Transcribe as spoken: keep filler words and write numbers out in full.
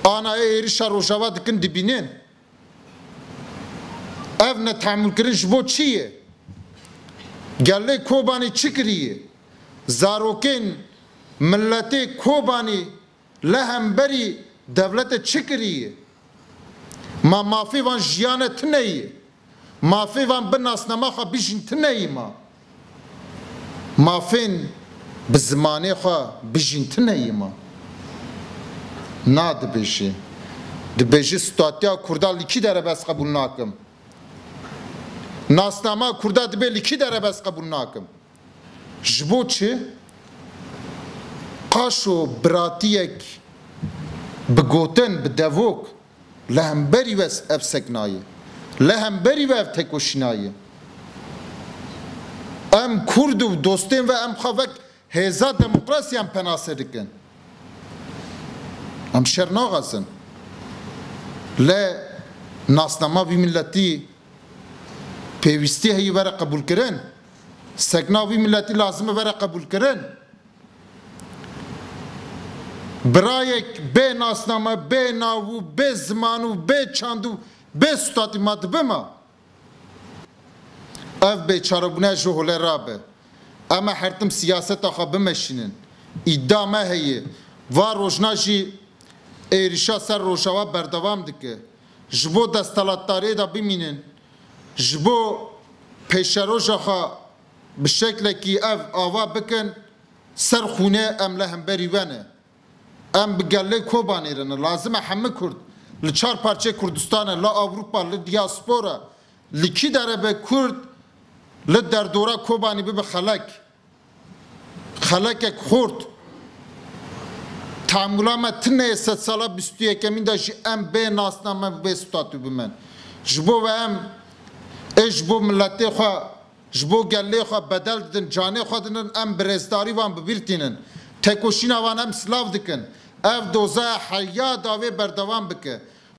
Ana ê êrişa Rojava dikin dibînin. Ev netehemûlkirin ji bo çi ye? Gelê Kobanê çi kiriye? Zarokên miletê Kobanê li hemberî dewletê çi kiriye? Ma mafê van jiyane tune ye? Mafê van bi nasnama xwe bijîn tune ye ma? Mafên bi zimanê xwe bijîn tune ye ma? Na dibêjî. Dibêjî statiya Kurda li kî dere ez qebûl nakim. Nasnama Kurda dibê li kî dere ez qebûl nakim. Ji bo çi? Qaşo biratiyek bi gotin, bi devok li hemberî we ev sekna ye. Li hemberî we ev tekoşîna ye. Em Kurd û dostên ve em xwe wek hêza demokrasiyan penase dikin. Em şer naxwazin. Lê nasnama vî miletî pêwîstî heye were qebûlkirin. Sekna vî miletî lazim e were qebûlkirin. Birayek bê nasname, bê nav û bê ziman û bê çand û bê statî ma dibe ma? Ev bêçarebûne ji holê rabe. Em ê her tim siyaseta xwe bimeşînin. Îdia me heye. Va rojna jî êrişa ser Rojava berdewam dike. Ji bo desthilatdariyê de bimînin, ji bo pêşeroja xwe bi şeklekî ev ava bikin, ser xûnê em li hemberî we ne. Em bi gelê Kobanê re ne. Lazim e hemî Kurd li çar parçeyê Kurdistanê, li Ewropa, li diaspora, li kî dere be Kurd li derdora Kobanê bibe xelek. Xelekek xurt. Tamûla me tune ye sedsala bîst û yekemîn de jî em bê nasname, bê statû bimen. Ji bo ve em ê ji bo miletê xwe, ji bo gelê xwe bedel didin, canê xwe didin, em bi rêzdarî van bi bîr tînin. Tekoşîna van em silav dikin. Ev doza heya davê berdewam bike.